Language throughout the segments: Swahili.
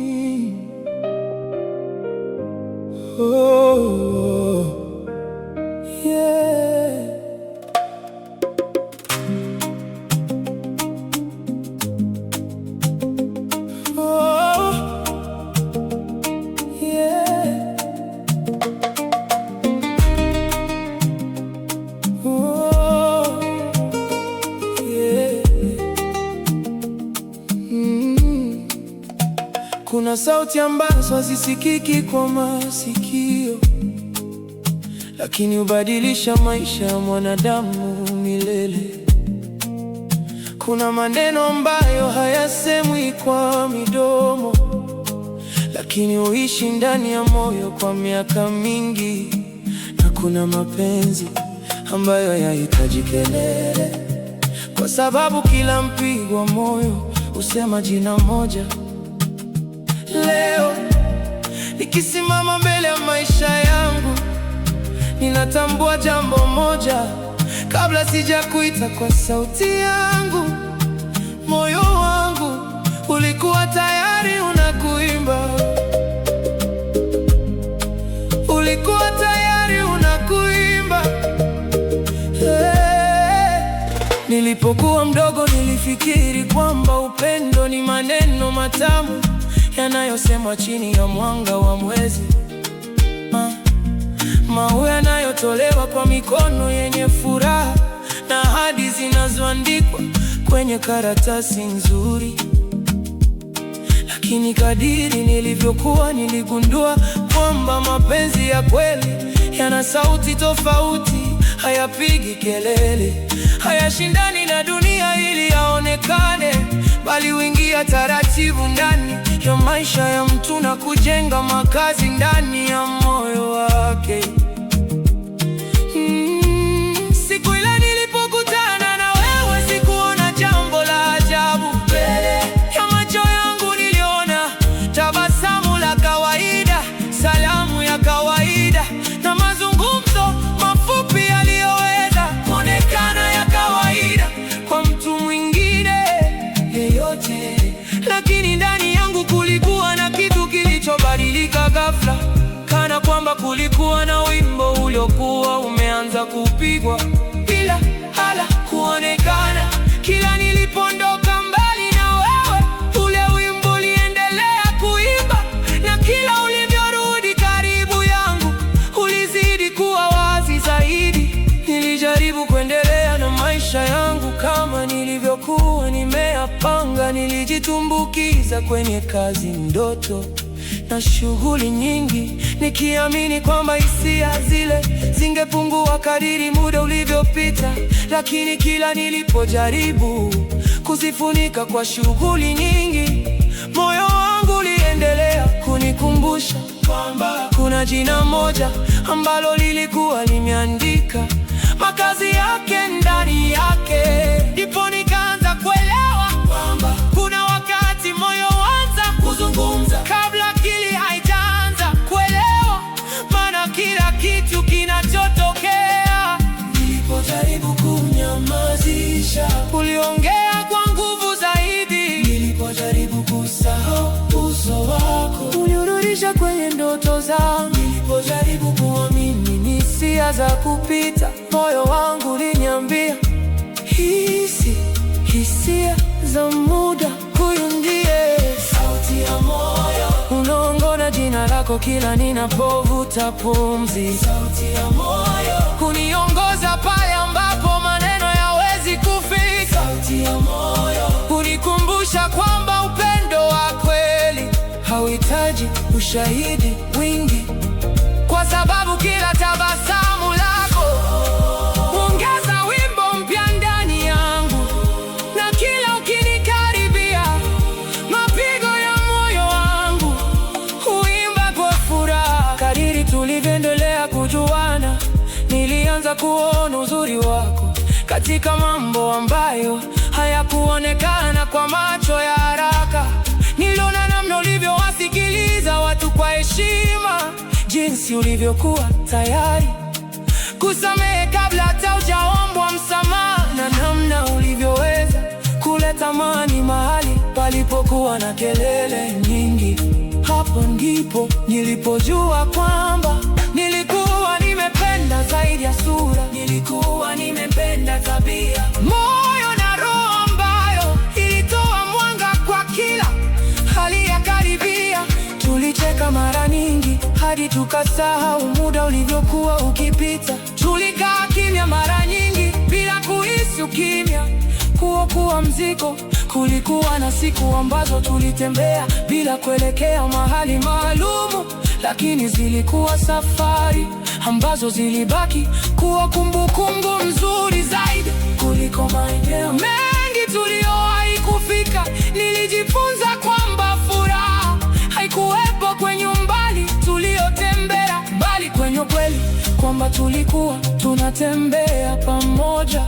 Mm. Oh, yeah. Oh, yeah. Oh, yeah. Mm. Kuna sauti ambazo hazisikiki kwa masikio, lakini hubadilisha maisha ya mwanadamu milele. Kuna maneno ambayo hayasemwi kwa midomo, lakini huishi ndani ya moyo kwa miaka mingi. Na kuna mapenzi ambayo hayahitaji kelele, kwa sababu kila mpigo wa moyo husema jina moja. Leo nikisimama mbele ya maisha yangu, ninatambua jambo moja: kabla sijakuita kwa sauti yangu, moyo wangu ulikuwa tayari unakuimba, ulikuwa tayari unakuimba. Hey. Nilipokuwa mdogo nilifikiri kwamba upendo ni maneno matamu yanayosemwa chini ya mwanga wa mwezi, maua yanayotolewa kwa mikono yenye furaha na ahadi zinazoandikwa kwenye karatasi nzuri. Lakini kadiri nilivyokuwa, niligundua kwamba mapenzi ya kweli yana sauti tofauti. Hayapigi kelele, hayashindani na dunia ili yaonekane, bali huingia taratibu ndani ya maisha ya mtu na kujenga makazi ndani ya moyo wake. Siku ile nilipokutana na wewe sikuona jambo la ajabu. Mbele ya macho yangu niliona tabasamu la kawaida, salamu ya kawaida na mazungumzo mafupi yaliyoweza kuonekana ya kawaida kwa mtu mwingine yeyote, lakini ndani yangu kulikuwa na kitu kilichobadilika ghafla, kana kwamba kulikuwa na wimbo uliokuwa umeanza kupigwa bila hala kuonekana. Kila nilipoondoka mbali na wewe, ule wimbo uliendelea kuimba, na kila ulivyorudi karibu yangu ulizidi kuwa wazi zaidi. Nilijaribu kuendelea na maisha yangu kama nilivyokuwa nimeyapanga. Nilijitumbukiza kwenye kazi, ndoto na shughuli nyingi, nikiamini kwamba hisia zile zingepungua kadiri muda ulivyopita. Lakini kila nilipojaribu kuzifunika kwa shughuli nyingi, moyo wangu uliendelea kunikumbusha kwamba kuna jina moja ambalo lilikuwa limeandika makazi yake ndani yake. Ndipo nikaanza kuelewa kwamba kuna wakati moyo huanza kuzungumza kabla akili haijaanza kuelewa, maana kila kitu kinachotokea. Nilipojaribu kunyamazisha, uliongea kwa nguvu zaidi. Nilipojaribu kusahau uso wako, ulirudisha kwenye ndoto zangu. Nilipojaribu kuamini ni hisia za kupita, moyo wangu uliniambia hisi hisia za muda. Huyu ndiye sauti ya moyo unong'ona jina lako kila ninapovuta pumzi. Sauti ya moyo huniongoza pale ambapo maneno hayawezi kufika. Sauti ya moyo hunikumbusha kwamba upendo wa kweli hauhitaji ushahidi mwingi, kwa sababu kila tabasamu lako huongeza wimbo mpya ndani yangu, na kila ukinikaribia, mapigo ya moyo wangu huimba kwa furaha. Kadiri tulivyoendelea kujuana, nilianza kuona uzuri wako katika mambo ambayo hayakuonekana kwa macho ya haraka. Niliona namna ulivyowasikiliza watu kwa heshima, jinsi ulivyokuwa tayari kusamehe kabla hata hujaombwa msamaha, na namna ulivyoweza kuleta amani mahali palipo palipokuwa na kelele nyingi. Hapo ndipo nilipojua kwamba nilikuwa nimependa zaidi ya sura, nilikuwa nimependa tabia, moyo na roho ambayo ilitoa mwanga kwa kila hali ya karibia. Tulicheka mara nyingi hadi tukasahau muda ulivyokuwa ukipita. Tulikaa kimya mara nyingi bila kuhisi ukimya huo kuwa mzigo. Kulikuwa na siku ambazo tulitembea bila kuelekea mahali maalumu, lakini zilikuwa safari ambazo zilibaki kuwa kumbukumbu nzuri zaidi kuliko maeneo mengi tuliyowahi kufika. Nilijifunza kwamba furaha haikuwepo kwenye umbali tuliotembea, bali kwenye ukweli kwamba tulikuwa tunatembea pamoja.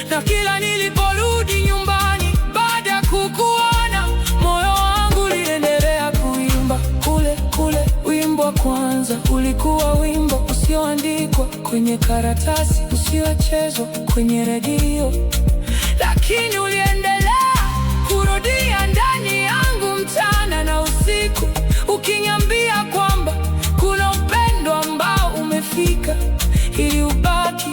Na kila niliporudi nyumbani baada ya kukuona, moyo wangu uliendelea kuimba kule kule. Wimbo wa kwanza ulikuwa wimbo usioandikwa kwenye karatasi, usiochezwa kwenye redio, lakini uliendelea kurudia ndani yangu mchana na usiku, ukiniambia kwamba kuna upendo ambao umefika ili ubaki.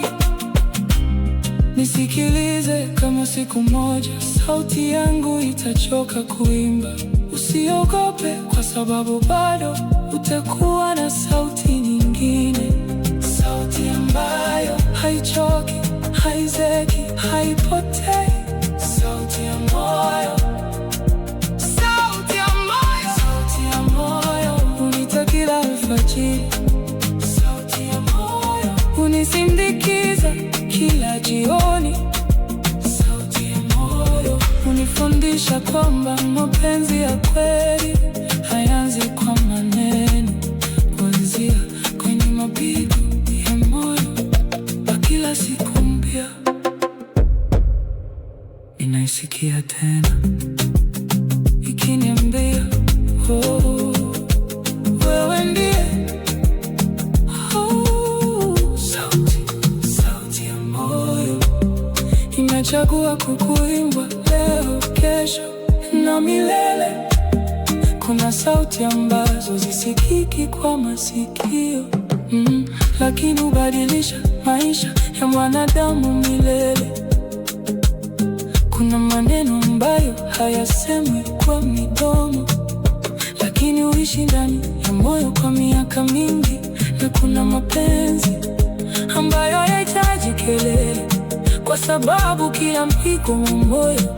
Nisikilize kama siku moja sauti yangu itachoka kuimba. Usiogope kwa sababu bado utakuwa na sauti nyingine, sauti ambayo haichoki, haizeki, haipotei, sauti ya moyo, sauti ya moyo, sauti ya moyo huniita kila alfajiri, sauti ya moyo hunisindikiza kila jioni, sauti ya moyo hunifundisha kwamba mapenzi ya kweli hayaanzi kwa maneno, kuanzia kwenye mapigo ya moyo wa kila siku mpya. Ninaisikia tena ikiniambia, oh, wewe ndiye, oh, sauti, sauti ya moyo imechagua kukuimba leo, kesho na milele. Kuna sauti ambazo zisikiki kwa masikio lakini hubadilisha maisha ya mwanadamu milele. Kuna maneno ambayo hayasemwi kwa midomo, lakini huishi ndani ya moyo kwa miaka mingi. Na kuna mapenzi ambayo hayahitaji kelele, kwa sababu kila mpigo wa moyo